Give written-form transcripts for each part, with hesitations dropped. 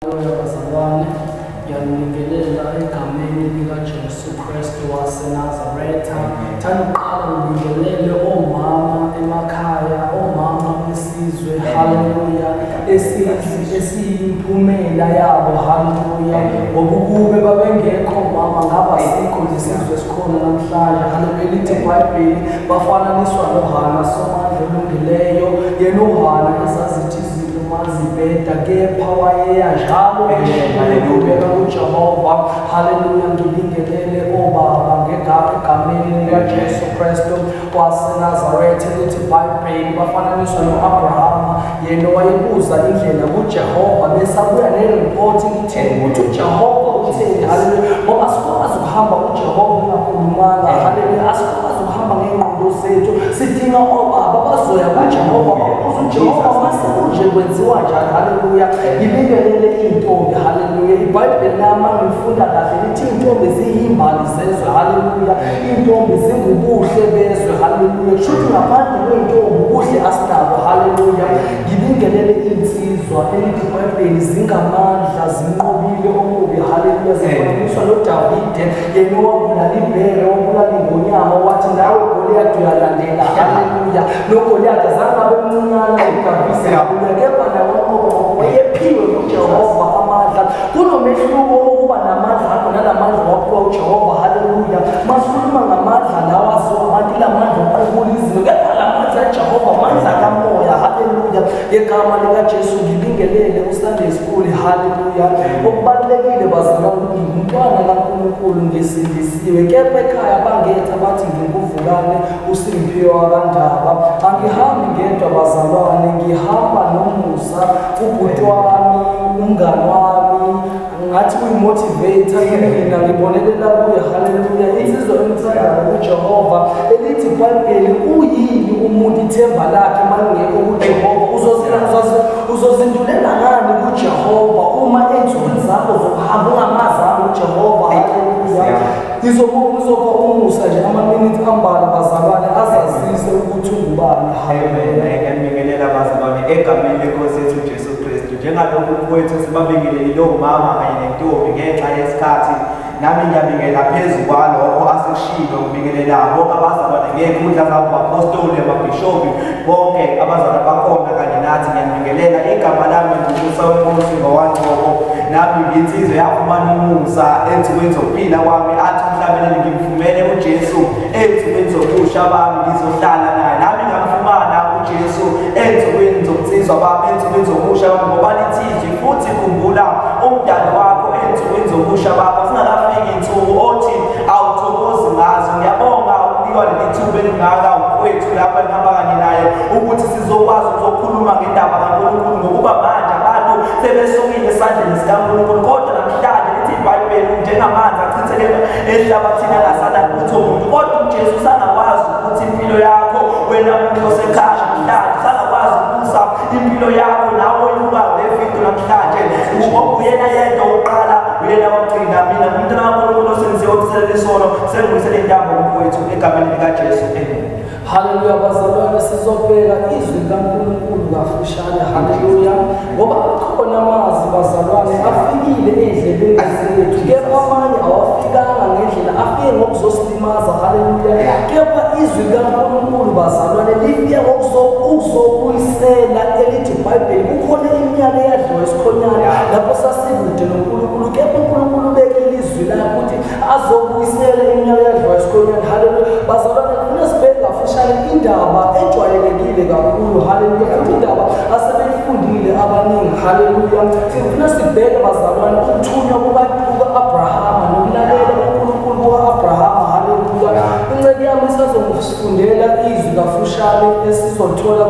Haleluya bazalwane, ngiyanibingelela egameni likaJesu Kristu waseNazaretha. Thanda ukuqala ngibingelele omama emakhaya, omama besizwe, haleluya, esiyimphumela yabo, haleluya. Ngoba ukube babengekho omama ngaba sikho lesizwe esikhona namhlanje. Haleluya, lithi iBhayibheli bafananiswa noHana somandla olungileyo, yena uHana ezazithi izinto mazibheda kepha wayeya njalo eshilo kuJehova. Haleluya, ngibingelele obaba egameni likaJesu Kristu waseNazaretha. Lithi iBhayibheli bafananiswa no-Abrahama, yena wayebuza indlela kuJehova bese abuya neripoti ithini ukuthi uJehova utheni. Haleluya, ngoba asikwazi ukuhamba uJehova engakhulumanga. Haleluya, asikwazi ukuhamba ngey'ngqondo zethu, sidinga obaba bazoya kuJehova babuza uJehova mase kunje kwenziwa njani. Haleluya, ngibingelele iy'ntombi. Haleluya, iBhayibheli lami ngifunda kahle lithi iy'ntombi ziyimbali zezwe. Haleluya, iy'ntombi zingubuhle bezwe. Haleluya, kusho ukuthi ngaphandle kwey'ntombi ubuhle asinabo. Haleluya, ngibingelele iy'nsizwa elithi iBhayibheli zingamandla, zinqobile omubi. Haleluya, zifaniswa noDavide, yena owabulala ibhere, wabulala ingonyama, wathi nawe Goliath uyalandela. Haleluya, noGoliath azange abe mncinyane uDavide, haleluya, kepha naye wanqoba ngoba wayephiwe nguJehova amandla. Kunomehluko wokuba namandla akho nalamandla waphiwa uJehova. Haleluya, masikhuluma ngamandla lawa aziwa abantu, ilamandla okuqubula izinto, kepha lamandla kaJehova amandla kamoya. Haleluya, ngegama likaJesu ngibingelele uSunday School. Haleluya, okubalulekile bazalwane ukuthi ngumntwana kaNkulunkulu, ngisindisiwe, kepha ekhaya bangetha bathi nginguvukane uSimphiwe wakandaba. Angihambi ngedwa bazalwane, ngihamba noMusa, ubhuti wami, umngani wami, ngathi uyi-motivator kimina, ngibonelela kuye. Haleluya, insizwa emthandayo kuJehova. Elithi iBhayibheli, uyini umuntu ithemba lakhe malingekho kuJehova? Uzozindulela ngani kuJehova uma ey'nsukwini zakho zokuhamba ungamazanga uJehova? Haleluya, ngizopha uMusa nje amaminithi ambalwa bazalwane, azazise ukuthi ungubani. Amen. Ngiyanibingelela bazalwane egameni lenkosi yethu Jesu Kristu. Njengalokhu mfowethu sibabingelelile omama kanye nentombi, ngenxa yesikhathi nami ngiyabingela phezu kwalokho asekushilo. Ngibingelela bonke abazalwane ngey'khundla zabo, bapostoli, amabhishobhi, bonke abazalwane bakhona kanye nathi, ngiyanibingelela. Igama lami nguMusa weNkosi ngowaNgcobo. Nami nginsizwa yafumana umusa ensukwini zokuphila kwami, athi umhlabeleli, "Ngimfumene uJesu ey'nsukwini zobusha bami, ngizohlala naye." Nami ngamfumana uJesu ey'nsukwini zobunsizwa bami, ey'nsukwini zobusha bami, ngoba lithi izwi futhi, "Khumbula umdali wakho ey'nsukwini zobusha bakho, zingakafiki iy'nsuku othi awuthokozi ngazo." Ngiyabonga ukunikwa leli thuba elingaka umfowethu lapha engihamba kanye naye ukuthi sizokwazi ukuzokhuluma ngendaba kaNkulunkulu, ngokuba manje abantu sebesukile esandleni sikaNkulunkulu. Kodwa namhlanje lithi iBhayibheli, njengamanzi achitheke ehlabathini angasanalutho muntu, kodwa uJesu usangakwazi ukuthi impilo yakho, wena muntu osekhaya namhlanje, usangakwazi ukusa impilo yakho nawe oyibukayo le video namhlanje, ngoba uyena yedwa wokuqala, uyena wokugcina. Mina ngumntwana kaNkulunkulu osenziwe othiselela isono. Sengibuyisele intambo kumfowethu egameni likaJesu, amen. Haleluya bazalwane, sizobheka izwi likaNkulunkulu kafushane. Haleluya, ngoba akhona amazwi bazalwane afikile ey'ndlebeni zethu, kepha amanye awafikanga ngendlela, afike ngokuzosilimaza. Haleluya, kepha izwi likaNkulunkulu bazalwane lifike ukuzobuyisela. Elithi iBhayibheli, kukhona iminyaka eyadliwa esikhonyane lapho sasikude noNkulunkulu, kepha uNkulunkulu ubekile izwi lakhe ukuthi azobuyisela iminyaka eyadliwa esikhonyane. Haleluya bazalwane, kufuna sibheke kafushane indaba ejwayelekile kakhulu. Haleluya, futhi indaba asebeyifundile abaningi. Haleluya, sifuna sibheke bazalwane ukuthunywa kuka-Abrahama nokulalela uNkulunkulu kuka-Abrahama. Haleluya, inceku yami isazongifundela izwi kafushane esizolithola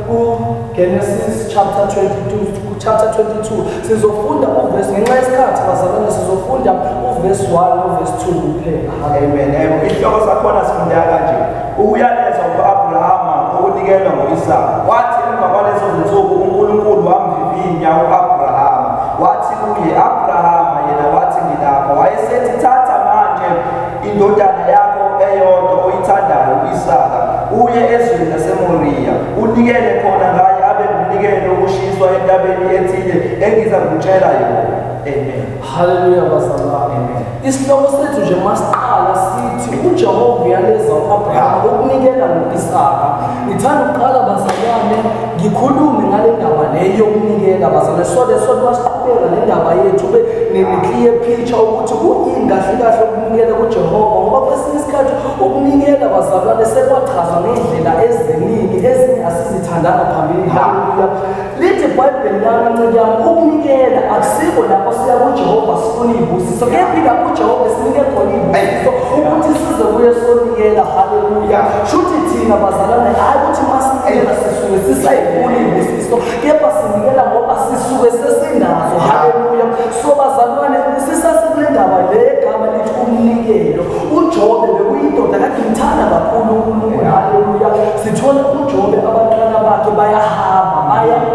ku-Genesis chapter 22, chapter 22. Sizofunda uvesi, ngenxa yesikhathi bazalwane, sizofunda uvesi 1 novesi 2 kuphela. Amen. Isihloko sakhona sifundeka kanje: ukuyalezwa kuka-Abrahama okunikelwa ngo-Isaka. Kwathi emva kwalezo zinsuku uNkulunkulu wamvivinya u-Abrahama, wathi kuye, "Abrahama!" Yena wathi, "Ngilapha." Wayesethi, "Thatha manje indodana yakho eyodwa oyithandayo, u-Isaka, uye ezweni laseMoriya, unikele khona ngaye abe ngumnikelo wokushiswa entabeni ethile." engiza kutshela yona. Amen. Haleluya bazalwane. Amen. Isihloko sethu nje masiqala sithi uJehova uyaleza uAbraham ukunikela ngoIsaka. Ngithanda ukuqala bazalwane ngikhulume ngale ndaba le yokunikela bazalwane. So le so masiqhubeka le ndaba yethu be ne-clear picture ukuthi kuyini kahle kahle ukunikela kuJehova, ngoba kwesinye isikhathi ukunikela bazalwane sekwachazwa ngendlela eziningi ezinye asizithandanga phambili. Haleluya. Lithi iBhayibheli lami, nciki yami, ukunikela akusiko lapho siya kuJehova sifuna iy'busiso, kephi lapho uJehova esinike khona iy'busiso ukuthi size kuye sonikela. Haleluya. Shuthi thina bazalwane, hhayi ukuthi masinikela sisuke sisayifuna iy'busiso, kepha sinikela ngoba sisuke sesinazo. Haleluya. So bazalwane, sisasekule ndaba le gama lithi umnikelo. UJobe bekuyindoda kade imthanda kakhulu uNkulunkulu. Haleluya. Sithola uJobe abantwana bakhe bayahamba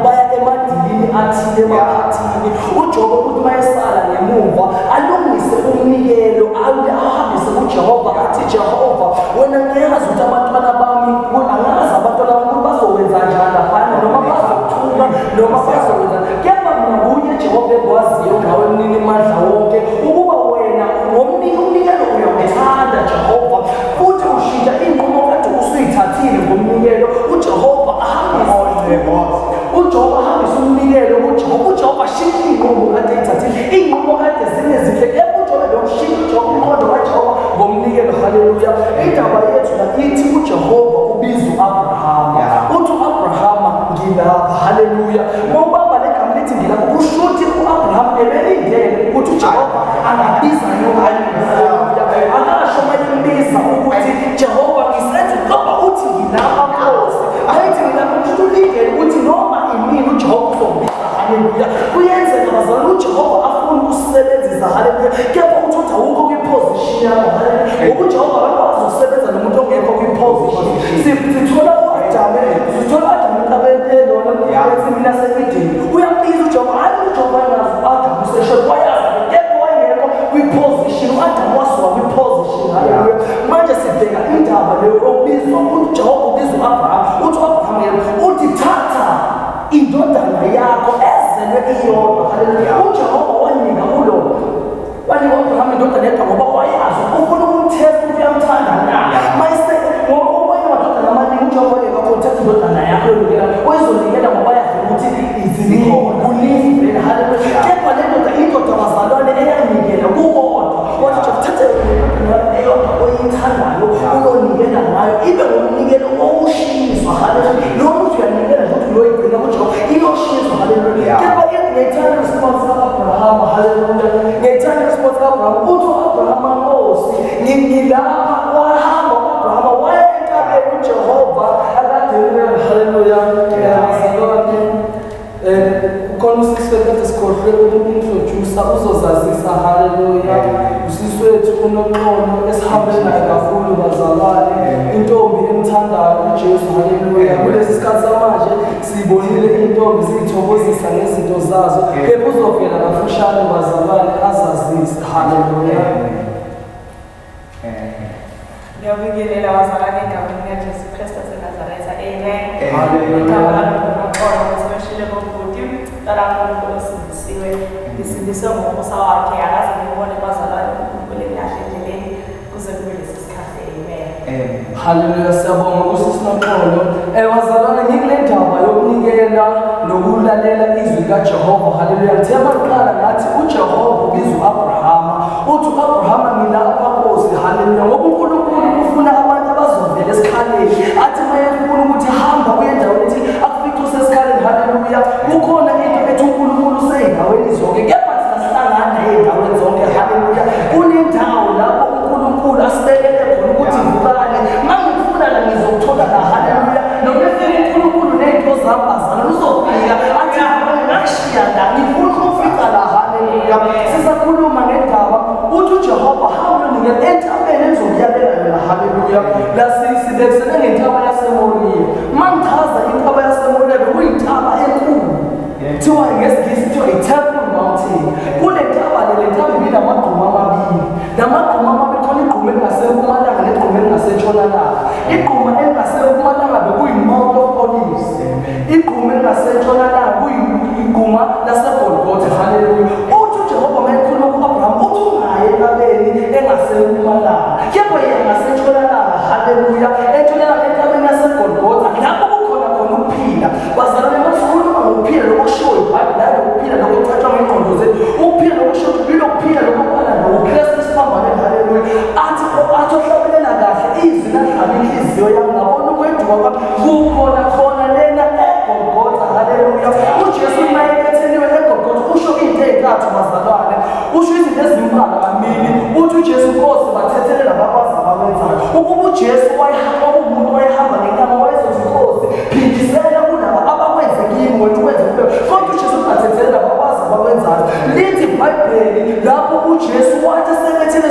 baya emadilini athile, emaphathini. UJobe ukuthi mayesala ngemuva alungise umnikelo ahambise kuJehova, athi Jehova, wena ngiyazi ukuthi abantwana bami, angazi abantwana bami ukuthi bazowenza njani laphana, noma bazothuka noma bazowenza, kepha mina nguye Jehova engikwaziyo ngawe mnini mandla wonke, ukuba wena ngomnikelo umnikelo uyawuthanda Jehova, futhi ushintsha inqumo kade usuyithathile ngomnikelo. uJehova ahambise uJehova ahambise umnikelo kuJehova. uJehova ashintshe inqumo kade eyithathile, inqumo kade zingezinhle, kepha uJehova bewushintsha uJehova umqondo kaJehova ngomnikelo. Haleluya. Indaba yethu la ithi uJehova ubiza u-Abrahama, uthi u-Abrahama ngilapha. Haleluya. Mawubamba legama lithi ngilapha, kusho ukuthi u-Abrahama ebelindele ukuthi uJehova angabiza noma. Haleluya. Akasho mayembiza ukuthi Jehova ngisenze, kodwa uthi ngilapha Nkosi. Ayithi ngilapha, kusho ukuthi ulindele ukuthi noma inini uJehova uzombiza. Haleluya. Kuyenzeka bazalwane uJehova afuna ukusebenzisa, haleluya, kepha uthi uthi awukho kwiposition yakho. Haleluya. Ngoba uJehova akakwazi ukusebenza nomuntu ongekho kwiposition. Sithola u-Adamu, sithola u-Adamu entabeni elona ensimini yase-Edeni, uyambiza uJehova. Hhayi uJehova wayengazi u-Adamu useshona, wayazi, kepha wayengekho kwiposition. U-Adamu wasuka kwiposition. Haleluya. Manje sibheka indaba leyo okubizwa uJehova ubiza u-Abraham, uthi u-Abraham yena uthi thatha indodana yakho ezelwe iyodwa. Haleluya. uJehova wanika ulo wanika u-Abraham indodana yedwa ngoba wayazi ufuna ukumthesta ukuthi uyamthanda na. Mayise ngoba omunye amadodana amaningi uJehova wayengekho, uthatha indodana yakho yonikela oyizonikela ngoba yazi ukuthi iziningi kuningi vele. Haleluya. Kepha le ndoda, indoda bazalwane eyanikela kukodwa, wathi Jehova thatha indodana eyodwa oyithandayo uyonikela ngayo ibe ngumnikelo owushiswa. Haleluya. Lo muntu uyanikela nje ukuthi uyoyigcina kuJehova iyoshiswa. Haleluya. Kepha ngiyayithanda response ka-Abrahama. Haleluya. Ngiyayithanda response ka-Abrahama. Uthi u-Abrahama, Nkosi ngilapha. Wahamba u-Abrahama waya entabeni uJehova akade. Haleluya. Bazalwane, ukhona usisi wethu kade sikhohlwe ukum-introduce, uzozazisa. Haleluya. Usisi wethu unoxolo esihambe naye kakhulu bazalwane, intombi emthandayo uJesu. Haleluya. Kulesi sikhathi samanje sibonile iy'ntombi ziyithokozisa ngezinto zazo, kepha uzovela kafushane bazalwane azazise. Haleluya. Ngiyabingelela bazalwane egameni likaJesu Kristu waseNazaretha. Amen. Hallelujah. Igama lami nguNoxolo ngithweshile kobhuti. Mntwana kaNkulunkulu osindisiwe. Ngisindiswe ngomusa wakhe. Akaze ngibone bazalwane uNkulunkulu engilahle endleleni kuze kube lesi sikhathi. Amen. Haleluya, siyabonga kusisi Noxolo. Bazalwane, ngikule ndaba yokunikela nokulalela izwi likaJehova. Haleluya. Ngithe maqala ngathi uJehova ubiza uAbrahama. Uthi uAbrahama ngilapha Nkosi. Haleluya. Ngoba uNkulunkulu ufuna abantu abazovela esikhaleni. Athi mayefuna ukuthi hamba uye endaweni ethi akufice usesikhaleni. Haleluya. Kukhona into ethi uNkulunkulu useyindaweni zonke. Kepha thina sihlangana ey'ndaweni zonke. Haleluya. Kunendawo lapho uNkulunkulu asibekele khona ukuthi vukani. Mangifuna la ngizokuthola la. Haleluya. Noma efika uNkulunkulu ney'nto zami bazalwane uzofika athi ngakushiya la, ngifuna ukufica la. Haleluya. Sisakhuluma ngendaba, uthi uJehova hamba unikele entabeni engizokuyalela yona. Haleluya. La sibekisene ngentaba yaseMoriya. Mangichaza intaba yaseMoriya, bekuyintaba enkulu. Kuthiwa ngesiNgisi kuthiwa i-Temple Mountain. Kule ntaba le ntaba ibinamagquma amabili. Lamagquma amabili, khona igquma elingasempumalanga negquma elingasentshonalanga. Igquma elingasempumalanga bekuyi-Mount of Olives. Igquma elingasentshonalanga kuyigquma lase ukwenziwa kwami kukhona khona lena eGolgotha. Haleluya. UJesu uma ebetheliwe eGolgotha usho into ey'ntathu bazalwane, usho izinto ezimbalwa kamini. Uthi uJesu, Nkosi, bathethelela abakwazi abakwenzayo. Ukuba uJesu wayehamba umuntu wayehamba ngenyama wayezothi, Nkosi, phindisela kulaba abakwenze kimi, wena ukwenze kube. Kodwa uJesu ubathethelela abakwazi abakwenzayo. Lithi iBhayibheli lapho uJesu wathi esebethele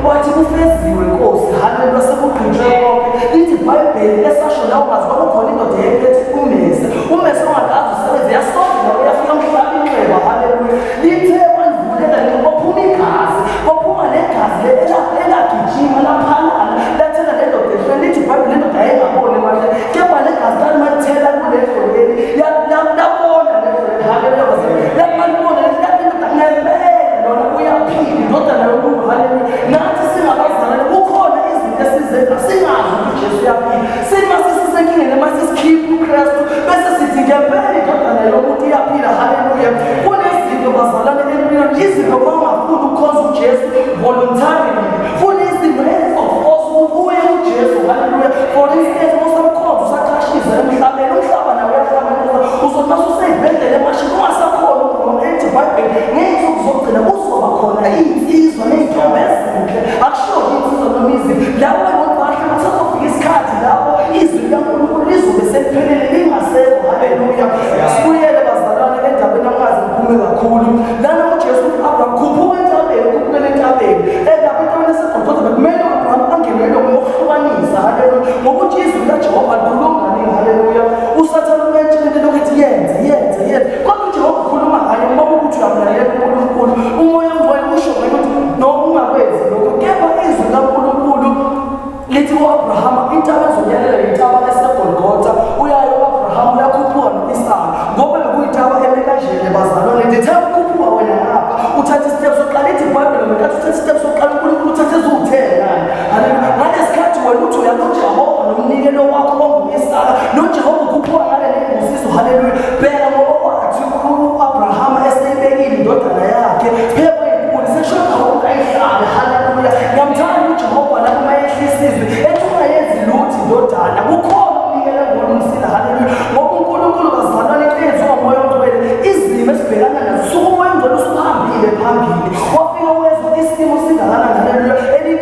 wathi kufeziwe Nkosi, haleluya, sekugqitshwe konke. Lithi iBhayibheli esasho lawo mazwi, kwakukhona indoda eyayiphethe ummese, ummese ongakaze usebenze, yasondela uyafika mhlaba inxeba. Haleluya. Lithe walivuleka kwaphuma igazi, kwaphuma negazi elagijima laphalala lathela le ndoda ehlweni. Lithi iBhayibheli le ndoda yayingaboni emahle, kepha le gazi lalimalithela kulehlo leli labona lehlo leli. Haleluya bazalwane. Lamalibona indoda ngempela lona uyaphila, indodana yomuntu. Haleluya. Nathi singabazalwane kukhona izinto esizenza singazi ukuthi uJesu uyaphila. Sima sisisenkingeni mase sikhipha uKristu bese sithi ngempela indodana yomuntu iyaphila. Haleluya. Kunezinto bazalwane empilweni, izinto bangafuni ukukhonza uJesu voluntarily, kunezinto ezizoforce ukuthi uye uJesu. Haleluya. For instance, usamkhonza usaqashiza emhlabeni, umhlaba nawo uyahlaba, uzothi mase useyibhedlela emashini ungasakhona ukubona. Ethi iBhayibheli ngey'nsuku zokugcina kuzoba khona iy'nsizwa ney'ntombi ezinhle. Akushiwo iy'nsizwa noma iziphi labo abantu bahle, kusazofika isikhathi lapho izwi likaNkulunkulu lizobe seliphelele lingasekho. Haleluya. Sibuyele bazalwane endabeni, angazi ngiphume kakhulu lana. UJesu uthi Abraham, khuphuka entabeni, ukhuphukele entabeni. Lapho entabeni eseGolgotha bekumele u-Abraham angenelwe ngokuhlukanisa. Haleluya. Ngokuthi izwi likaJehova likhuluma nganingi. Haleluya. USathane uyayitshela into lokhu ethi yenze, yenze, yenze, kodwa uJehova ukhuluma ngaye. Ngoba ukuthi uyamlalela uNkulunkulu, uMoya oNgcwele usho ngaye ukuthi noma ungakwenzi lokho, kepha izwi likaNkulunkulu lithi ku-Abrahama intaba ezokuyalela yintaba eseGolgotha. Uyayo u-Abrahama, uyakhuphuka no-Isaka ngoba bekuyintaba eme kanjele bazalwane. Ndithe ukhuphuka wena ngapha uthatha isitep sokuqala. Ithi iBhayibheli ngenkathi uthatha isitep sokuqala uNkulunkulu uthatha eziwuthena. Haleluya. Ngalesi wena uthi uya kuJehova nomnikelo wakho ongu-Isaka, noJehova ukhuphuka ngale ney'busiso. Haleluya. Bheka ngoba wathi u-Abrahama eseyibekile indodana yakhe phezu kwey'nkuni, seshoda ukuthi ayihlabe. Haleluya. Ngiyamthanda uJehova lapho uma yehlisa izwi ethi ungayenzi lutho indodana, kukhona umnikelo engolungisile. Haleluya. Ngoba uNkulunkulu bazalwane into eyenziwa uMoya oNgcwele, izimo esibhekana nazo, suke uMoya oNgcwele usuhambile phambili wafika wezwa isimo singakanani. Haleluya.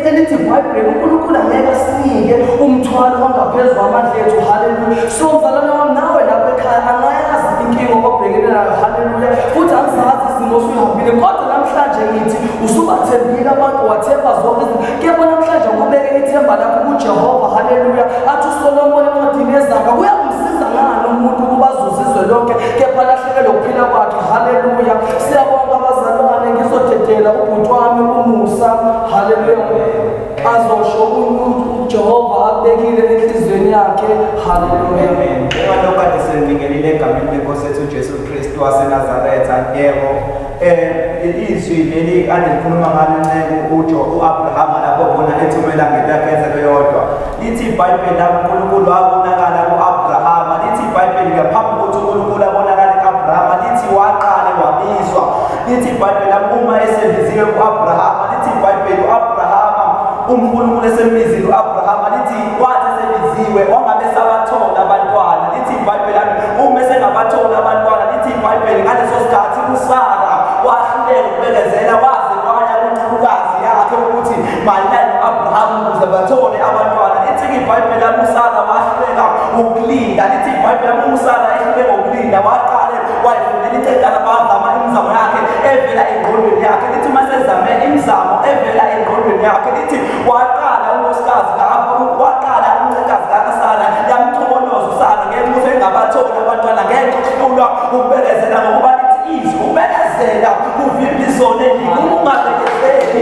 Elithi iBhayibheli uNkulunkulu angeke asinike umthwalo ongaphezu kwamandla ethu. Haleluya. So mzalwane wami, nawe lapho ekhaya angayazi inkinga obhekene nayo. Haleluya. Futhi angizazi izimo osuyihambile, kodwa namhlanje ngithi usubathembile abantu, wathemba zonke izinto, kepha namhlanje ukubeke ithemba lakho kuJehova. Haleluya. Athi uSolomon encwadini yeZaga, kuyakumsiza ngani umuntu ukuba azuze izwe lonke kepha alahlekelwe ukuphila kwakhe? Haleluya. Siyabonga abazalwane. Ngizodedela ubhuti wami uMusa. Haleluya. Azosho uJehova akubekile enhliziyweni yakhe. Haleluya. Amen. Njengalokhu kade senibingelile egameni lenkosi yethu uJesu Kristu waseNazaretha. Yebo. Izwi leli kade likhuluma ngalo inceku uJo uAbraham lapho bona ethumela ngento yakhe yodwa. Lithi iBhayibheli lapho uNkulunkulu wabonakala kuAbraham. Lithi iBhayibheli ngaphambi kokuthi uNkulunkulu abonakale kuAbraham, lithi waqale wabizwa. Lithi iBhayibheli lapho uma esebiziwe kuAbraham, lithi iBhayibheli uAbraham uNkulunkulu esembizile uAbraham, lithi wathi esebiziwe wangabe sabathola abantwana. Lithi iBhayibheli lami uma esengabathola abantwana, lithi iBhayibheli ngaleso sikhathi uSara wahluleka ukubekezela, waze waya kuncekukazi yakhe ukuthi mayelana no-Abraham ukuze bathole abantwana. Lithi iBhayibheli lami uSara wahluleka ukulinda. Lithi iBhayibheli lami uSara ehluleka ukulinda waqale wayifunela icedana, wazama imizamo yakhe evela engqondweni yakhe. Lithi uma sezame imizamo evela engqondweni yakhe, lithi waqala unkosikazi waqala uncekazi kaSara yamchokonoza uSara ngenxa yokuthi engabatholi abantwana, ngenxa yokuhlulwa ukubekezela, ngokuba lithi izwi ukubekezela kuvimba izono eningi. Uma ungabekezeli,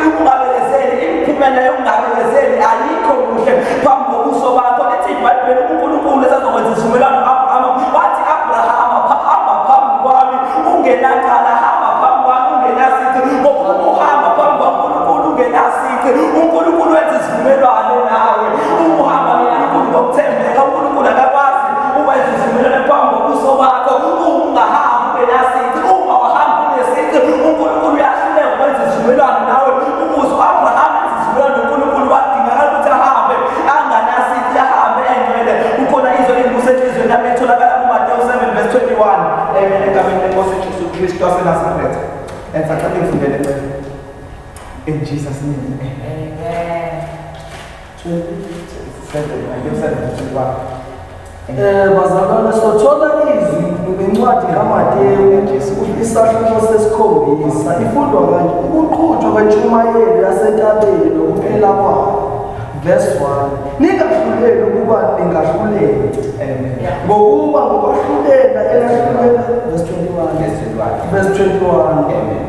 ukungabekezeli, imiphumela yokungabekezeli ayikho kuhle phambi kobuso bakho. Lithi iBhayibheli uNkulunkulu esazokwenza isivumelwano no-Abrahama wathi, Abrahama, hamba phambi kwami ungenacala, hamba phambi kwami ungenasici. Ngokuba uhamba phambi kwaNkulunkulu ungenasici, uNkulunkulu wenza isivumelwano nawe. Uma uhamba noNkulunkulu ngokuthembeka, uNkulunkulu akakwazi ukwenza isivumelwano phambi kobuso bakho ungahambi ungenasici. Uma wahamba unesici, uNkulunkulu uyahluleka ukwenza isivumelwano nawe. Ukuze u-Abrahama enze isivumelwano noNkulunkulu wadingakala ukuthi ahambe anganasici, ahambe Kristu waseNazaretha. Sacela ngifundele ncele. In Jesus name. Amen. 27, Matthew 7, 21. Bazalwane sothola izwi ngencwadi kaMateyu isahluko sesikhombisa ifundwa kanje ukuqhutshwa kwentshumayelo yasentabeni nokuphela kwayo. Verse 1. Ningahluleli ukuba ningahluleli. Amen. Ngokuba ngokwahlulela elahlulela verse 21. Verse 21. Verse 21. Amen.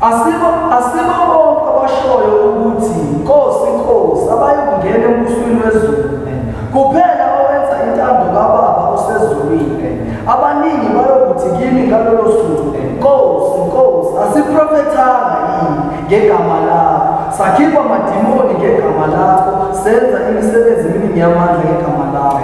Asibo bonke abashoyo ukuthi Nkosi Nkosi abayokungena embusweni wezulu. Kuphela owenza intando kaBaba osezulwini. Abaningi bayokuthi kimi ngalolo suku, Nkosi Nkosi, asiprofethanga yini ngegama lakho? Sakhipha amadimoni ngegama lakho, senza imisebenzi eminingi yamandla ngegama lakho.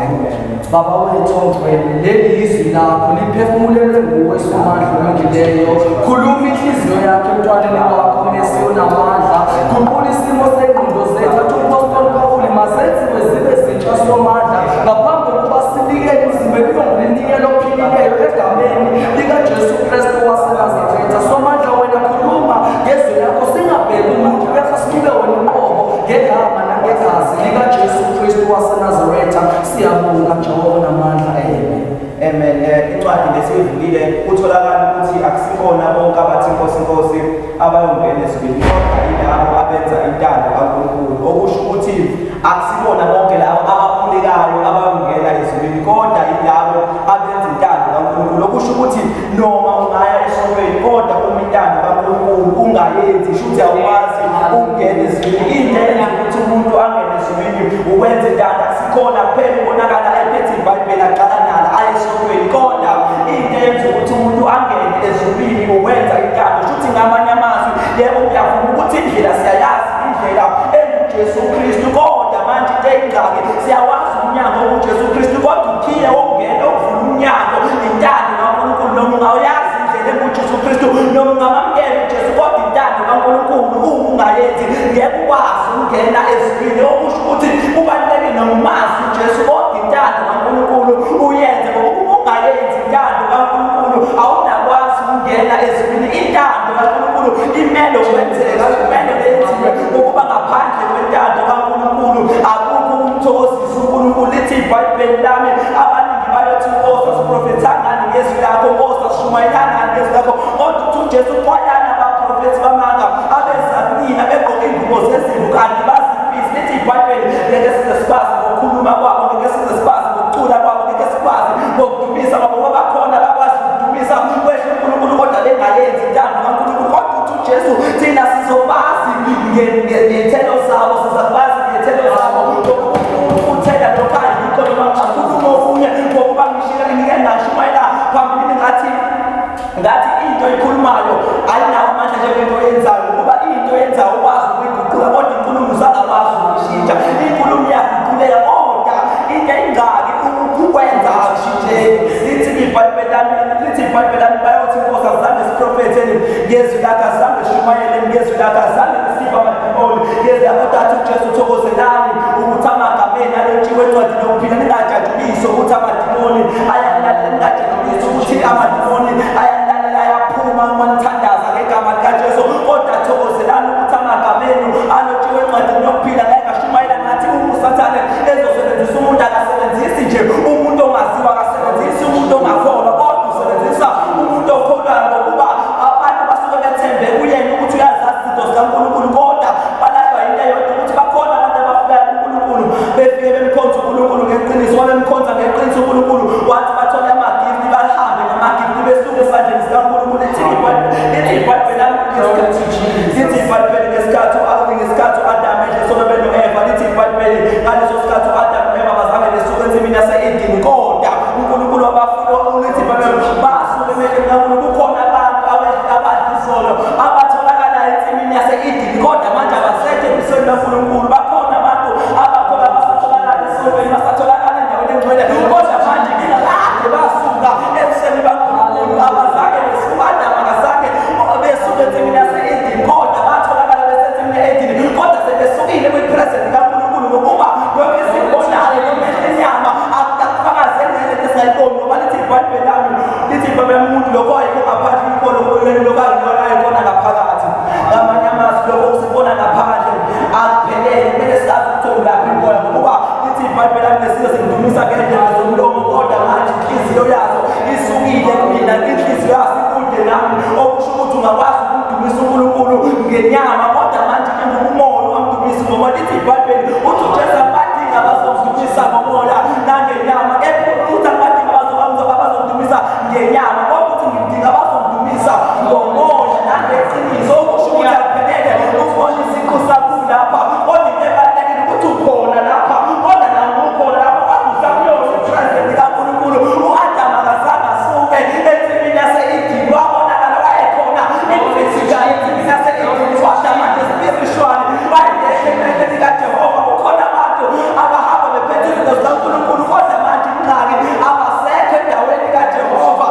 Baba wethu ongcwele, leli yizwi lakho liphefumulelwe nguwe Somandla olungileyo. Khuluma inhliziyo yakho emntwaneni wakho Mesi onamandla. Guqula isimo sengqondo zethu. Athi uMpostoli Pawuli mazenziwe zibe zintsha Somandla ngaphambi kokuba sinikele imizimba ibe ngumnikelo ophilileyo egameni likaJesu Kristu waseNazaretha. Somandla wena khuluma ngezwi lakho singabheki umuntu kepha sibuke wena uqobo ngegama nangegazi likaJesu Kristu waseNazaretha. Siyabonga Jehova namandla. Amen. Amen. Incwadi lesiyivulile kutholakala ukuthi akusikona bonke abathi Nkosi Nkosi abayongena ezulwini, kodwa yilabo abenza intando kaNkulunkulu. Okusho ukuthi akusibona bonke labo abakhulekayo abayongena ezulwini, kodwa yilabo abenza intando kaNkulunkulu. Okusho ukuthi noma ungaya esontweni kodwa uma intando kaNkulunkulu ungayenzi, sho ukuthi awukwazi ukungena ezulwini. Into eyenza ukuthi umuntu angene ezulwini ukwenza intando, akusikhona kuphela ubonakala ephethe iBhayibheli aqala nalo aye esontweni, kodwa into eyenza ukuthi umuntu angene ezulwini ukwenza intando. Sho ukuthi ngamanye amazwi, yebo ngiyavuma ukuthi indlela siyayazi, indlela enguJesu Kristu, kodwa manje into eyingxaki siyawazi umnyango onguJesu Kristu, kodwa ukhiye wokungena ukuvula umnyango intando kaNkulunkulu. Noma ungawuyazi indlela enguJesu Kristu, noma ungamamukela uJesu, kodwa intando kaNkulunkulu uma ungayenzi ngeke ukwazi ukungena ezulwini. Okusho ukuthi kubalulekile noma umazi uJesu, kodwa intando kaNkulunkulu uyenze, ngoba uma ungayenzi intando kaNkulunkulu awunakwazi ukungena ezulwini. Intando kaNkulunkulu imele ukwenzeka, kumele yenziwe, ukuba ngaphandle kwentando kaNkulunkulu akukho ukumthokozisa uNkulunkulu. Lithi iBhayibheli lami, abaningi bayothi Nkosi asiprofethanga ngezwi lakho, Nkosi asishumayelanga ngezwi lakho, kodwa uthi uJesu xwayana abaprofethi bamanga abeza kunina begqoke ingubo zezimvu kanti bazimpisi. Lithi iBhayibheli ngeke size sikwazi ngokukhuluma kwabo, ngeke size sikwazi ngokucula kwabo, ngeke sikwazi ngokudumisa kwabo, ngoba bakhona bakwazi ukudumisa kwehla uNkulunkulu kodwa bengayenzi intando kaNkulunkulu. Kodwa uthi uJesu thina sizobazi ngey'thelo zabo, sizakubazi ngey'thelo zabo. Uthela lokho ayikho noma ngakhuluma okunye, ngokuba ngishilo ngike ngashumayela phambilini ngathi into oyikhulumayo ayinawo amandla njengento oyenzayo, ngoba into oyenzayo ukwazi ukuyiguqula, kodwa inkulumo usangakwazi ukuyishintsha. Inkulumo iyaguquleka, kodwa into eyingxaki ukwenza akushintsheki. Lithi iBhayibheli lami, lithi iBhayibheli lami bayothi Nkosi azange siprofetheni ngezwi lakho, azange sishumayeleni ngezwi lakho, azange sikhiphe amadimoni ngezwi lakho. Kodwa athi uJesu thokozelani ukuthi amagama enu alotshiwe encwadini yokuphila. Ningajabuliswa ukuthi amadimoni ayalalela, ningajabuliswa ukuthi amadimoni ayalalela ayaphuma uma nithandaza ngegama likaJesu, kodwa thokozelani ukuthi amagama enu alotshiwe encwadini yokuphila. Ngeke ngashumayela ngathi uma uSathane ezosebenzisa umuntu, akasebenzisi nje umuntu ongaziwa, akasebenzisi umuntu ongakholwa, kodwa usebenzisa umuntu okholwayo, ngokuba abantu basuke bethembe kuyena ukuthi uyazazi izinto zikaNkulunkulu, kodwa balahlwa into eyodwa ukuthi bakhona abantu abafikayo kuNkulunkulu befike bemkhonza uNkulunkulu ngeqiniso, wabemkhonza ngeqiniso uNkulunkulu, wathi bathole amagifti, bahambe ngamagifti besuke esandleni sikaNkulunkulu. Lithi iBhayibheli lami, lithi iBhayibheli ngesikhathi u-Adamu edle sono beno-Eva, lithi iBhayibheli ngaleso sikhathi u-Adamu no-Eva bazange besuke ensimini yase-Edeni, kodwa uNkulunkulu wabafika. Lithi iBhayibheli basuke emehlweni kaNkulunkulu. Kukhona abantu abadla isono abatholakala ensimini yase-Edeni, kodwa manje abasekho ebusweni kaNkulunkulu. Bakhona abantu abakhona abasatholakala esontweni, basatholakala endaweni engcwele, kodwa manje kade basuka ebusweni baNkulunkulu. Abazange besuka, Adamu akazange besuka ensimini yase-Edeni, kodwa batholakala besensimini ye-Edeni, kodwa sebesukile kwi-presence kaNkulunkulu, ngokuba lokhu esikubonayo ngamehlo enyama akufakazeli nalento esingayiboni, ngoba lithi iBhayibheli lami, lithi umuntu lokho ayikho ngaphandle ikhona lokho ayikona ayikona ngaphakathi. Ngamanye amazwi lokho okusibona ngaphandle akuphelele, kumele sazi ukuthi ulaphi umoya, ngokuba lithi iBhayibheli lami lesizwe singidumisa ngendlela zomlomo, kodwa manje inhliziyo yazo isukile kumina, inhliziyo yaso ikude nami. Okusho ukuthi ungakwazi ukumdumisa uNkulunkulu ngenyama, kodwa manje ke ngokumoya ungamdumisi, ngoba lithi iBhayibheli uthi uJesu abadinga abazomdumisa ngomoya nangenyama, kepha uthi abadinga abazomdumisa ngenyama, kodwa uthi ngidinga abazomdumisa ngomoya nangeqiniso. Okusho ukuthi akuphelele ukubona isiqu sakho lapha, kodwa into ebalulekile ukuthi ukhona lapha, kodwa nawe ukhona lapha, kodwa usakuyona i-presence kaNkulunkulu. U-Adamu akazange asuke ensimini yase-Edeni, wabonakala wayekhona in-physical ensimini yase-Edeni, kodwa manje spiritually wayengekho emehlweni kaJehova. Kukhona abantu abahamba bephethe izinto zikaNkulunkulu, kodwa manje ingxaki abasekho endaweni kaJehova.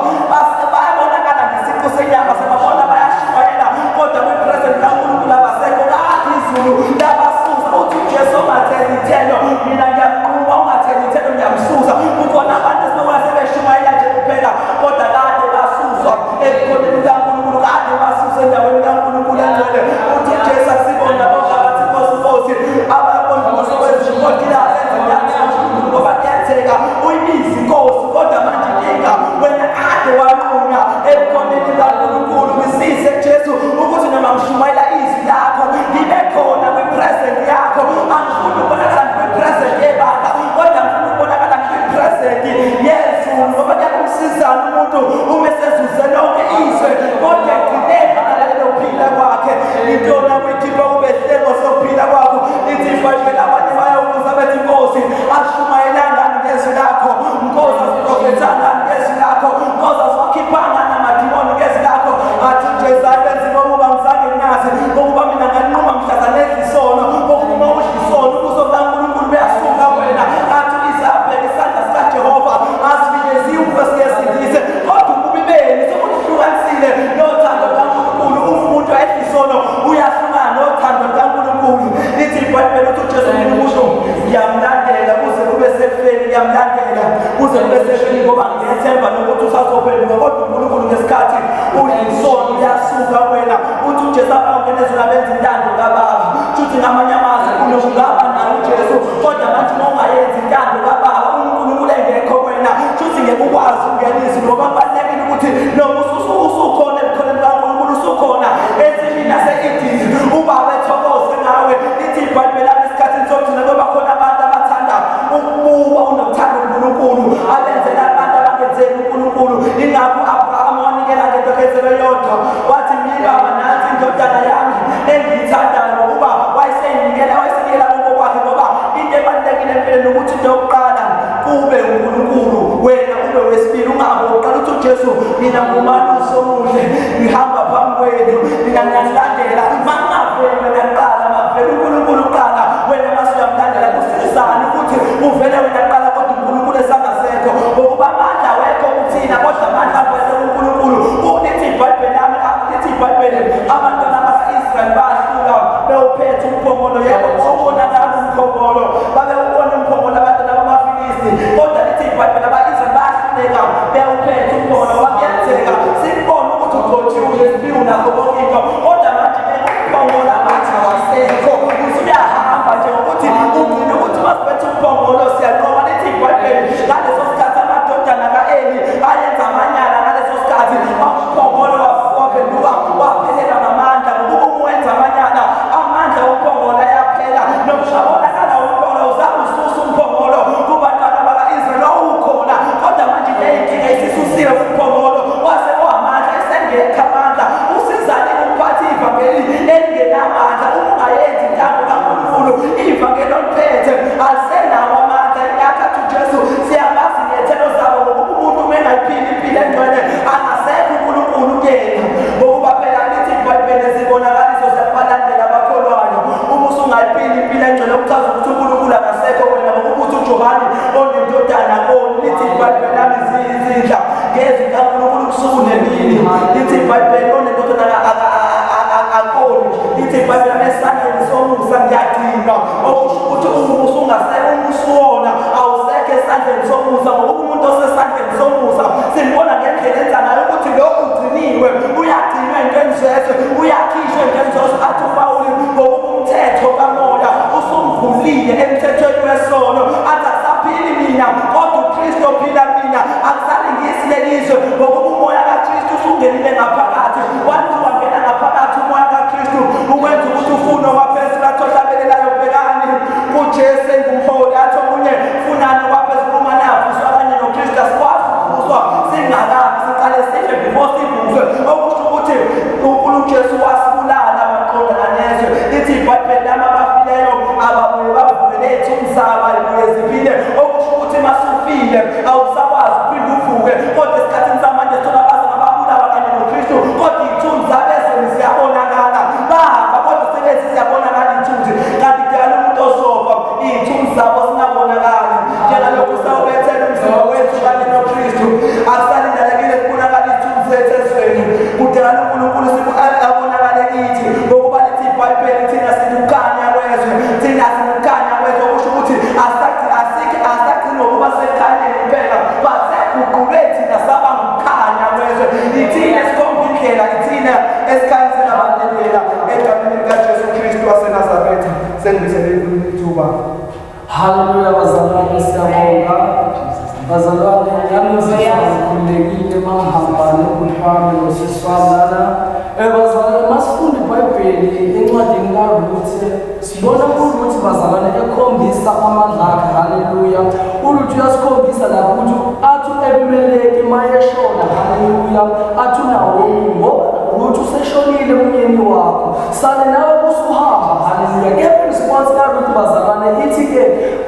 Bayabonakala ngesiqu senyama, sebabona bayashumayela, kodwa kwi-presence kaNkulunkulu abasekho. Kade izulu labasusa. Uthi uJesu ongatheli ithelo mina ngiyamnquma, ungatheli ithelo ngiyamsusa. Kukhona abantu esibona sebeshumayela nje kuphela, kodwa kade basuswa ebukhoneni bukaNkulunkulu, kade basuswa endaweni kaNkulunkulu engcwele. Uthi uJesu akusibona bonke abathi Nkosi, Nkosi ababona ubuso wezulu, kodwa ilapho enza kaNkulunkulu, ngoba kuyenzeka uyibize inkosi, kodwa manje inkinga wena kade wanqunywa ebukhoneni bukaNkulunkulu. Ngisize Jesu ukuthi noma ngishumayela izwi lakho ngibe khona kwi-presence yakho. Angifuni ukubonakala ngikwi-presence yebandla, kodwa ngifuna ukubonakala ngikwi-presence yezulu, ngoba kuyakumsizana umuntu uma esezuze lonke izwe kodwa ekugcineni akalalele ukuphila kwakhe. Intona kuyikhipha kube hlengo sokuphila kwakho. Lithi iBhayibheli abanye bayobuza bethi, Nkosi, ashumayelanga ngezwi lakho? Nkosi, asiprofethanga ngezwi lakho? Nkosi, asiwakhiphanga namadimoni ngezwi lakho? Athi uJesu abenzi ngokuba ngizange nginazi, ngokuba mina nganquma mhlazane edla isono, ngokuba uma udla isono ubuso bukaNkulunkulu buyasuka wena. Athi u-Isabheka isandla sikaJehova asifinyeziwe ukuba siyesindise, kodwa ububi benu sokuhlukanisile nothando lukaNkulunkulu. Uma umuntu edla isono uyahlukana nothando lukaNkulunkulu. Lithi iBhayibheli uthi uJesu mina umuntu ngiyamlandela kuze kube sekufeni, ngiyamlandela kuze kube sekufeni, ngoba ngiyethemba nokuthi usazophenduka, kodwa uNkulunkulu ngesikhathi uyisono uyasuka wena. Uthi uJesu abangena ezweni abenza intando kaBaba. Shuthi ngamanye amazwi unokungaba naye uJesu, kodwa manje uma ungayenzi intando kaBaba, uNkulunkulu engekho wena, shuthi ngeke ukwazi ukungena izulu, ngoba kubalulekile ukuthi noma usukhona ebukhoneni bukaNkulunkulu, usukhona ensimini yase-Edeni, ubaba ethokoze ngawe. Lithi iBhayibheli lami esikhathini sokugcina kuyoba khona abantu abathanda ukubukwa unokuthanda uNkulunkulu, abenzela abantu abangenzeli uNkulunkulu. Ingakho u-Abraham wanikela ngento ekhetheke yodwa, wathi ngibaba nansi indodana yami engiyithandayo, ngokuba wayeseyinikela, wayesenikela konke kwakhe, ngoba into ebalulekile empilweni ukuthi into yokuqala kube uNkulunkulu, wena ube wesibili, ungabe uqala. Uthi uJesu mina ngumalusi omuhle, ngihamba phambi kwenu, mina ngiyanilandela. Makungaveli wena kuqala, makuvele uNkulunkulu kuqala, wena mase uyamlandela. Kusizani ukuthi uvele wena kuqala kodwa uNkulunkulu esangasekho? Ngokuba amandla awekho kuthina, kodwa amandla avele kuNkulunkulu. Lithi iBhayibheli lami, lithi iBhayibheli abantwana baka-Israyeli bahlula bewuphethe umphongolo. Yebo, wawubonakala umphongolo, babewubona umphongolo abantwana bamaFilisti, kodwa lithi iBhayibheli aba-Israyeli bahluleka bewuphethe umphongolo, ngoba kuyenzeka sikubone ukuthi ugcotshiwe, unesiphiwo nakho konke into, kodwa manje umphongolo manje awasekho, usuyahamba nje ngokuthi ugcine ukuthi masiphethe umphongolo siyanqoba. Lithi iBhayibheli ngaleso sikhathi amadodana ka-Eli ayenza amanyala. Ngaleso sikhathi umphongolo waphenduka waphelelwa ngamandla, ngokuba uma wenza amanyala amandla omphongolo ayaphela. Noma ungabonakala umphongolo, uzange ususa umphongolo kubantwana baka-Israyeli, wawukhona, kodwa manje into eyinkinga isisusiwe umphongolo, wase wamandla esengekho amandla. Usizani ukuphatha ivangeli elingenamandla? Uma ungayenzi intando kaNkulunkulu, ivangeli oliphethe alisenawo amandla. Ingakho athi uJesu siyabazi ngey'thelo zabo, ngokuba umuntu uma engayiphili impilo engcwele angasekho uNkulunkulu kuyena, ngokuba phela lithi iBhayibheli izibonakaliso ziyabalandela abakholwayo. Uma usungayiphili impilo engcwele kuchaza ukuthi uNkulunkulu akasekho wena, ngokuba uthi uJohane onendodana koni. Lithi iBhayibheli lami ziyizindla ngezwi kaNkulunkulu ubusuku nemini. Lithi iBhayibheli onendodana akoni. Lithi iBhayibheli esandleni somusa ngiyagcinwa, okusho ukuthi uma usungasekho umusuwona awusekho esandleni somusa, ngokuba umuntu osesandleni somusa simbona ngendlela enza ngayo ukuthi lo Usungenile ngaphakathi, wathi wangena ngaphakathi umoya kaKristu ukwenza ukuthi ufune okwaphezulu. Athi ohlabelelayo, bhekani kuJesu engumholi. Athi omunye, funani okwaphezulu uma navuswa kanye noKristu. Asikwazi ukuvuswa singakafi, siqale sife before sivuswe, okusho ukuthi uNkulunkulu Jesu wasibulala maqondana nezwe. Lithi iBhayibheli lami, abafileyo ababuye bavuke ney'thunzi zabo ayibuye ziphile, okusho ukuthi masufile awusakwazi ukuphinde uvuke. Kodwa esikhathini samanje sithola abazali ababulawa kanye noKristu, kodwa iy'thunzi zabo ezweni ziyabonakala. Bafa, kodwa sebezi ziyabonakala iy'thunzi, kanti kudala umuntu ozofa iy'thunzi zabo zingabonakali. Njengalokhu sawubethela umzimba wethu kanye noKristu, akusalindelekile kubonakala iy'thunzi zethu ezweni. Kudala uNkulunkulu abonakale kithi, ngokuba lithi iBhayibheli, thina silukhanya kwezwe, thina silukhanya kwezwe, okusho ukuthi asagcini ngokuba sekukhanyeni kuphela, but seguqulwe thina saba ngukhanya kwezwe. Ithina esikhomba indlela, ithina esikhanyisela abantu indlela, egameni likaJesu Kristu waseNazaretha. Sengibisele ithuba. Haleluya bazalwane, siyabonga. Bazalwane, nami ngizizwa ngikhululekile uma ngihamba nobhuti wami nosisi wami lana. Bazalwane, masifunda iBhayibheli encwadini kaRuthe, sibona uRuthe bazalwane ekhombisa amandla akhe. Haleluya. URuthe uyasikhombisa lapho ukuthi athi u-Elimeleki mayeshona, haleluya, athi uNawomi, ngoba Ruth useshonile umyeni wakho, sale nawe usuhamba. Haleluya. Kepha response kaRuth bazalwane ithi-ke,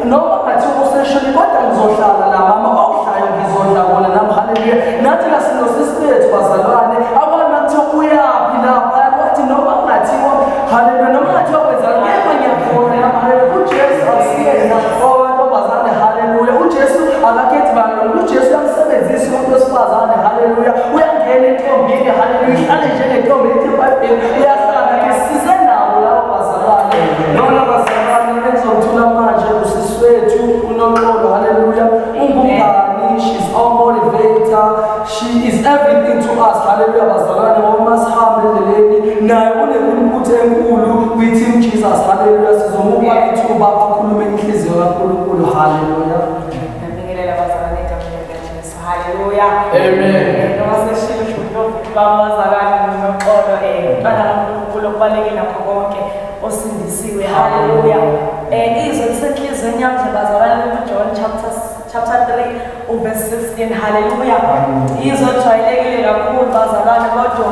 noma ngathiwa useshonile, kodwa ngizohlala la mama, okudlayo ngizodla kona nami. Haleluya. Nathi la sinosisi bethu bazalwane, abantu nakuthiwa uyaphi lapha, bathi noma kungathiwa, haleluya, noma kungathiwa kwenzani, kepha ngiyakhona nami. Haleluya. UJesu akusiyena owantombazane. Haleluya. UJesu akakhethi bani. UJesu uyamsebenzisa umuntu wesifazane. Haleluya. Uyangena entombini. Haleluya. Ihlale njengentombi, lithi iBhayibheli uyahlala ke. Size nabo labo bazalwane. Nona bazalwane, engizothula manje usisi wethu uNoxolo. Haleluya. Ungumngani, she's our motivator, she is everything to us. Haleluya bazalwane, ngoba masihambe endleleni naye une-input enkulu kwi-team Jesus. Haleluya. Sizomupha ithuba akhulume inhliziyo kaNkulunkulu. Haleluya. Ngiyabingelela bazalwane egameni likaJesu. Haleluya. Amen. Noma seshilo futhi lofuthi bami bazalwane, nginoxolo, umntwana kaNkulunkulu okubaluleke nakho konke, osindisiwe. Haleluya. Izwi lisenhliziyweni yami nje bazalwane, kuJohn chapter 3 uverse 16. Haleluya. Izwi elijwayelekile kakhulu bazalwane, kodwa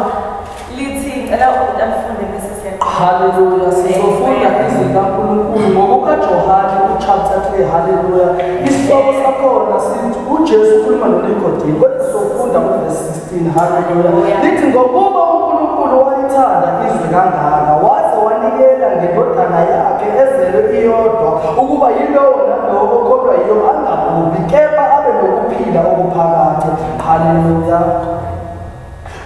lithi, ngicela ukuthi alifunde bese siyaqhubeka. Haleluya. Sizofunda izwi likaNkulunkulu ngokukaJohane uchapter 3. Haleluya. Isihloko sakhona sithi uJesu ukhuluma noNikodemu. Kodwa sizofunda kuverse 16. Haleluya. Lithi, ngokuba uNkulunkulu walithanda izwe kangaka, waze wanikela ngendodana yakhe ezelwe iyodwa, ukuba yilowo nalowo okholwa yiyo angabhubhi, kepha abe nokuphila okuphakade. Haleluya.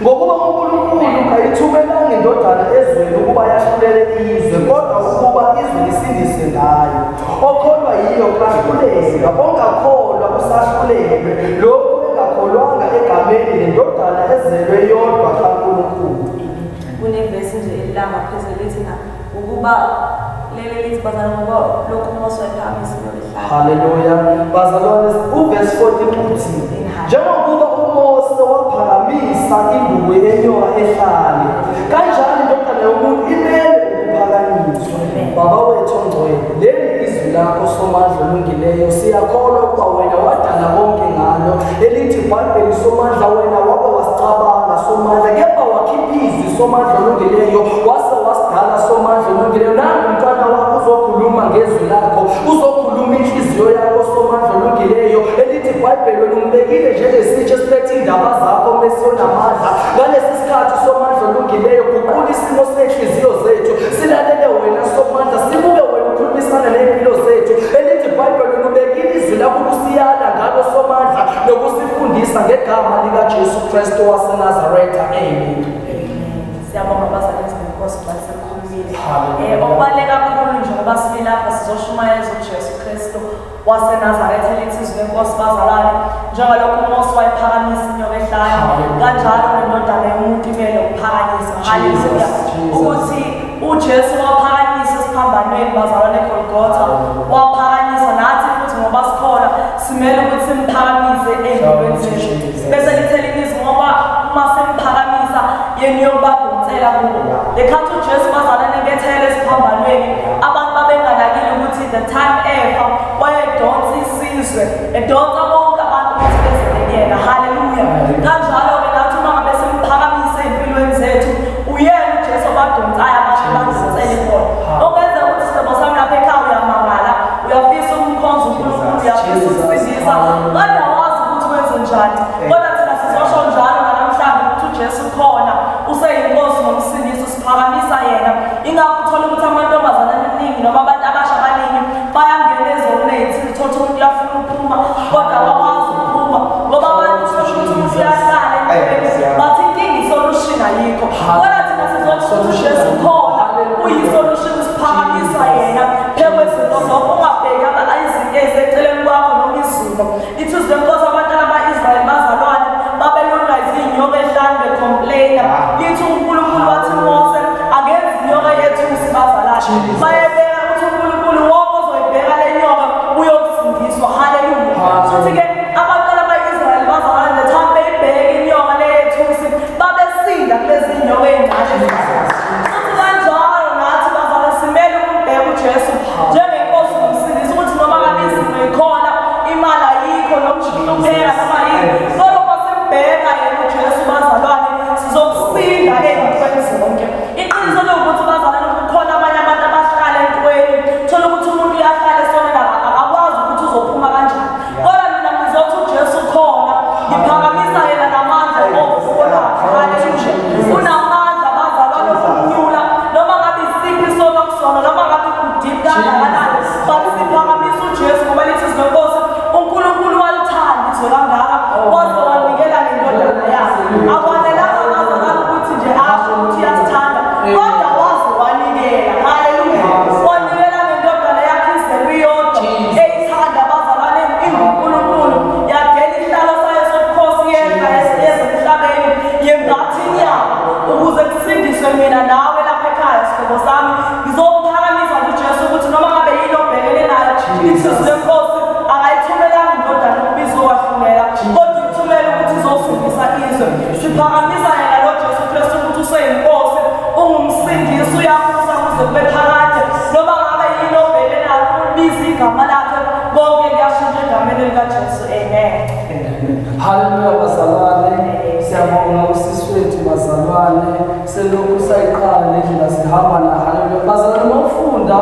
Ngokuba uNkulunkulu kayithumelanga indodana ezweni ukuba yahlulele izwe, kodwa ukuba izwe lisindiswe ngayo. Okholwa yiyo kahlulelwa, ongakholwa usahlulelwe, lokhu engakholwanga egameni lendodana ezelwe yodwa kaNkulunkulu. Kunevesi nje elilanga phezulu lithi na ukuba leli lithi bazalwane, ngoba lokhu uMose wayephakamisa inyoka ehlane. Haleluya. Bazalwane, uverse 14 uthi, njengokuba uMose waphakamisa induku yenyoka ehlane, kanjalo indodana yomuntu imele ukuphakanyiswa. Baba wethu ongcwele, leli izwi lakho Somandla olungileyo. Siyakholwa ukuba wena wadala konke ngalo. Elithi iBhayibheli Somandla, wena wabe wasicabanga Somandla, kepha wakhipha izwi Somandla olungileyo, wase wasidala Somandla olungileyo. Nangu umntwana wakho uzokhuluma ngezwi lakho, uzokhuluma inhliziyo yakho Somandla olungileyo. Elithi iBhayibheli, wena umbekile njengesitsha esiphethe iy'ndaba zakho mesi onamandla. Ngalesi sikhathi Somandla olungileyo, guqula isimo sey'nhliziyo zethu, silalele wena Somandla, sibuke wena ukhulumisana ney'mpilo zethu. Elithi iBhayibheli, wena ubekile izwi lakho ukusiyala ngalo Somandla nokusifundisa, ngegama likaJesu Kristu waseNazaretha, amen. Siyabonga bazalwane benkosi ngoba sekukhulumile. Hallelujah. Okubaluleke kakhulu, njengoba simi lapha sizoshumayeza uJesu Kristu waseNazaretha, elithi izwi lenkosi bazalwane, njengalokhu uMose wayephakamisa inyoka ehlane, Hallelujah. kanjalo nendodana yomuntu imele ukuphakanyiswa. Haleluya. Jesus. Ukuthi uJesu waphakanyiswa esiphambanweni bazalwane, eGolgotha waphakanyiswa, nathi futhi ngoba sikholwa simele ukuthi simphakamise ey'mpilweni zethu. Jesus. Bese lithela ilizwi, ngoba uma simphakamise ubadonsela kubo. Lekhathi uJesu bazalwane bethele esiphambanweni, abantu babenganakile ukuthi the time efa wayedonsa isizwe, edonsa bonke abantu ukuthi beze kuyena. Haleluya. Kanjalo-ke nathi uma ngabe simphakamise ey'mpilweni zethu, uyena uJesu obadonsayo abantu badonsele khona. Okwenza ukuthi sihlobo sami lapha ekhaya uyamangala, uyafisa ukumkhonza uNkulunkulu, uyafisa ukusindisa, kodwa awazi ukuthi wenze njani. Kodwa thina sizosho njalo namhlanje ukuthi uJesu khona, useyinkosi nomsindisi, usiphakamisa yena. Ingakho uthola ukuthi amantombazane amaningi noma abantu abasha abaningi bayangena ezonweni ey'thile, uthole ukuthi umuntu uyafuna ukuphuma kodwa awakwazi ukuphuma ngoba abantu uthola ukuthi umuntu uyahlala empilweni but inkinga isolution ayikho. Kodwa thina sizothi ukuthi uJesu khona, uyisolution, usiphakamisa yena phezu kwezinto zonke. Ungabheki izinto ey'seceleni kwakho noma izimo. Ithi izwi lenkosi, abantwana ba-Israyeli bazalwane babelulwa izinyoka ehlane becomplaina. Lithi uNkulunkulu wathi Mose akenze inyoka yethusi bazalwane. Bayebeka ukuthi uNkulunkulu wonke ozoyibheka le nyoka uyokusindiswa. Haleluya. Futhi-ke abantwana ba-Israyeli bazalwane the time beyibheka inyoka le yethusi babesinda kulezi nyoka ey'ncane. Futhi kanjalo nathi bazalwane simele ukumbheka uJesu njengenkosi nomsindisi, ukuthi noma ngabe izimo ikhona, imali ayikho, noma ukuhlupheka noma yini, kodwa uma simbheka yena uJesu bazalwane sizokusinda ey'ntweni zonke. Iqiniso liwukuthi bazalwane kukhona abanye abantu abahlala entweni, thola ukuthi umuntu uyahlala esonweni akakwazi ukuthi uzophuma kanjani. Kodwa mina ngizothi uJesu khona, ngiphakamisa yena namandla ovuko lwakhe. Haleluya. Unamandla bazalwane okunyula noma ngabe isiphi isono kusona, noma ngabe kudeep kangakanani, but siphakamisa uJesu ngoba lithi izwi lenkosi uNkulunkulu walithanda izwe kangaka waze wanikela ngendodana yakhe. Akwanelanga bazalwane ukuthi nje asho ukuthi uyasithanda, kodwa waze wanikela. Haleluya. Wanikela ngendodana yakhe izelwe iyodwa eyithanda bazalwane inguNkulunkulu, yadela isihlalo sayo sobukhosi yehla yeza emhlabeni yembatha inyama ukuze kusindiswe mina nawe lapha ekhaya. Sihlobo sami, ngizophakamisa uJesu ukuthi noma ngabe yini obhekene nayo, ithi izwi lenkosi akayithumelanga indodana ukuba izokwahlulela, kodwa ikuthumele ukuthi izosindisa izwe. Siphakamisa yena lo Jesu Kristu ukuthi useyinkosi, ungumsindisi, uyabusa kuze kube phakade. Noma ngabe yini obhekene nayo, ubiza igama lakhe, konke kuyashintsha egameni likaJesu. Amen. Haleluya bazalwane, siyabonga usisi wethu bazalwane, selokhu sayiqala le ndlela sihamba na. Haleluya bazalwane, uma ufunda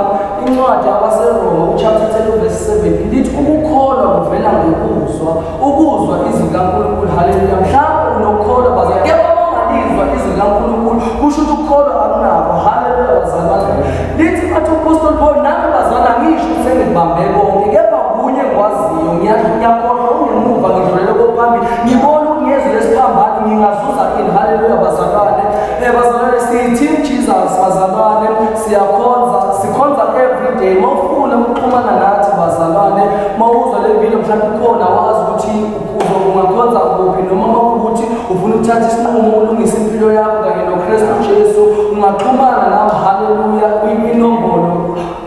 incwadi yabaseRoma uchapter 10 verse 7 lithi ukukholwa kuvela ngokuzwa, ukuzwa izwi likaNkulunkulu. Haleluya. Mhlawumbe unokukholwa bazalwane, kepha uma ungalizwa izwi likaNkulunkulu kusho ukuthi ukukholwa akunakho. Haleluya bazalwane. Lithi bathi uPostoli Paul, nami bazalwane angisho ukuthi sengibambe konke, kepha kunye ngikwaziyo, ngiyakhohlwa ungemuva ngidlulele kophambili, ngibona ukungezwi lesiphambano ngingazuza ini. Haleluya bazalwane. Bazalwane siyi-team Jesus bazalwane, siyakhonza, sikhonza every day. Uma ufuna ukuxhumana nathi bazalwane, uma uzwa le video mhlawumbe ukhona wazi ukuthi ungakhonza kuphi, noma uma kuwukuthi ufuna ukuthatha isinqumo ulungise impilo yakho kanye noKristu Jesu, ungaxhumana nami. Haleluya. Inombolo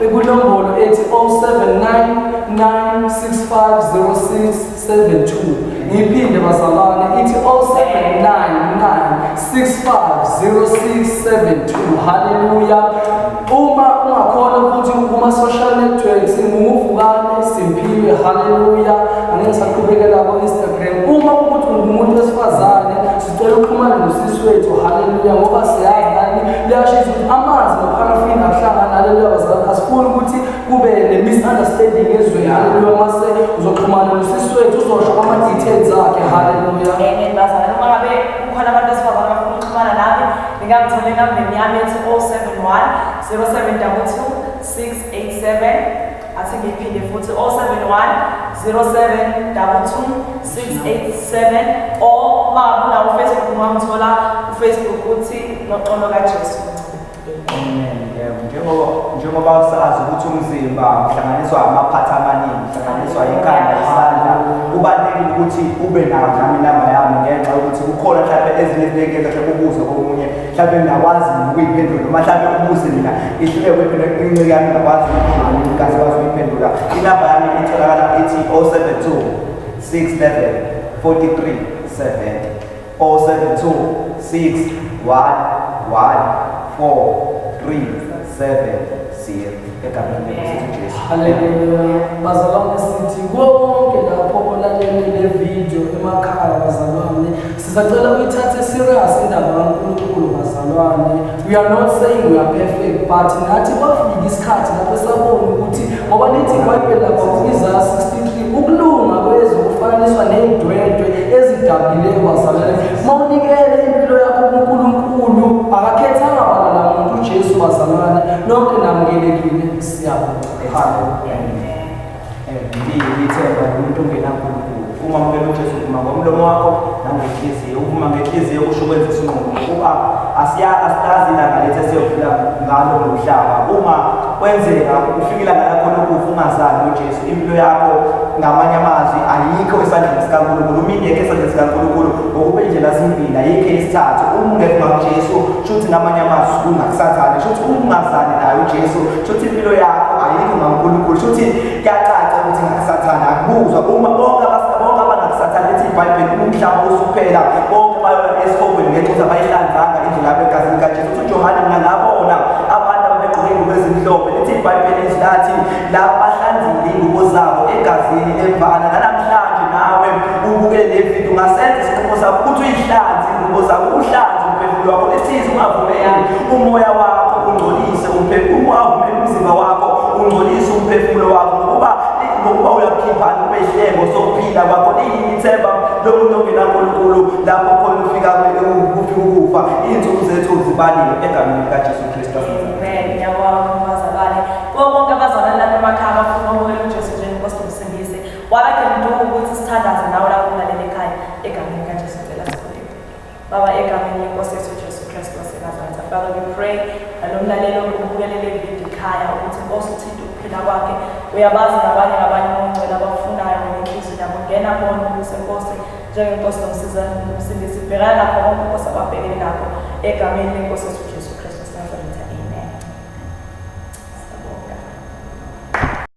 ikunombolo ethi 079 9650672. Ngiphinde bazalwane, ithi 0799650672. Haleluya. Uma ungakhona futhi kuma-social networks nguVukane Simphiwe. Haleluya. Angeke ngisaqhubekela ko-Instagram. Uma ukuthi ungumuntu wesifazane, sicela uxhumane nosisi wethu. Haleluya. Ngoba siyazi nani liyasho ukuthi amanzi nopharafini akuhlangani. Haleluya bazalwane, asifuni ukuthi kube ne-misunderstanding ezweni. Haleluya. Mase uzoxhumana nosisi wethu, uzosho ama-details akhe. Haleluya. Amen bazalwane. Uma ngabe kukhona abantu besifazane abafuna ukuxhumana nami, ningangithola enambeni yami ethi 071 0722 687. Athi ngiyiphinde futhi, 071 0722 687, or uma ngabe unawo uFacebook, ungangithola uFacebook uthi Noxolo kaJesu. Amen. Yebo, njengoba usazi ukuthi umzimba uhlanganiswa amaphathi amaningi, uhlanganiswa ikhanda, isandla. Kubalulekile ukuthi ube nayo nami inamba yami ngenxa yokuthi kukhona mhlawumbe ezinye izinto ey'ngenza mhlawumbe ubuze komunye, mhlawumbe ngingakwazi mina ukuyiphendula, noma mhlawumbe ubuze mina ihluleke ukuyiphendula, inceku yami ingakwazi ukuyiphendula, ingakazi ikwazi ukuyiphendula. Inamba yami itholakala ithi 072 611 43 70, 072 6 1 1 4 3 7 0 egameni lenkosi yethu Jesu. Haleluya. Bazalwane sithi konke lapho olalele le video emakhaya bazalwane sisacela uyithathe serious indaba kaNkulunkulu bazalwane. We are not saying we are perfect but nathi kwafika isikhathi lapho sabona ukuthi ngoba lithi iBhayibheli lapho ku-Isaya 63 ukulunga kwezwe kufaniswa ney'dwedwe ezidabukileyo bazalwane. Mawunikele impilo yakho kuNkulunkulu akakhethanga bala la muntu uJesu bazalwane nonke namukelekile siyabonga. Haleluya. Liyini ithemba lomuntu ongenaNkulunkulu? Uma wamukela uJesu uvuma ngomlomo wakho nangenhliziyo. Ukuvuma ngenhliziyo kusho ukwenza isinqumo ngokuba asilazi ilanga lethu esiyodlula ngalo ngomhlaba. Uma kwenzeka ufika ilanga lakho lokufa ungazani uJesu, impilo yakho ngamanye amazwi ayikho esandleni sikaNkulunkulu. Uma ingekho esandleni sikaNkulunkulu ngokuba indlela zimbili ayikho eyesithathu. Uma ungekho ngakuJesu shuthi ngamanye amazwi ungakusathane, shuthi uma ungazani naye uJesu shuthi impilo yakho ayikho ngakuNkulunkulu, shuthi kuyacaca ukuthi ngakusathane akubuzwa. Uma bonke bonke abangakusathane lithi iBhayibheli umhlaba usuphela bonke bayoya esihogweni ngenxa yokuthi abayihlanzanga indlela yabo egazini likaJesu. Uthi uJohane mina ngabona abantu ababegqoke iy'ngubo ezimhlophe, lithi iBhayibheli izwi lathi laba bahlanzile iy'ngubo zabo egazini lemvana. Nanamhlanje nawe ubukele le video ungasenza isinqumo sakho ukuthi uyihlanze iy'ngubo zakho, uhlanze umphefumulo wakho. Lithi ungavumeli umoya wakho ungcolise umphefumulo, ungavumeli umzimba wakho ungcolise umphefumulo wakho ngokuba ngokuba uyakukhipha kube ihlengo sokuphila kwakho. Liyini ithemba lomuntu ongenaNkulunkulu lapho khona ufika kufika ukufa? Iy'nsuku zethu zibaliwe egameni likaJesu Kristu. Amen. Ngiyabonga bazalwane. Kubo bonke abazalwane lapha emakhaya abafuna ukwamukela uJesu njengenkosi nomsindisi. What I can do ukuthi sithandaze nawe lapho ulalele ekhaya egameni likaJesu cela sikhuleke. Baba egameni lenkosi yethu uJesu Kristu waseNazaretha. Father we pray nalomlalelo ubukele le video ekhaya ukuthi Nkosi uthinte ukuphila kwakhe. Uyabazi nabanye ngabanye ongcwele abafunayo ngenhliziyo yabo. Ngena kubona ubuse Nkosi njengenkosi nomsindisi. Bhekana nakho konke Nkosi ababhekene nakho egameni lenkosi yethu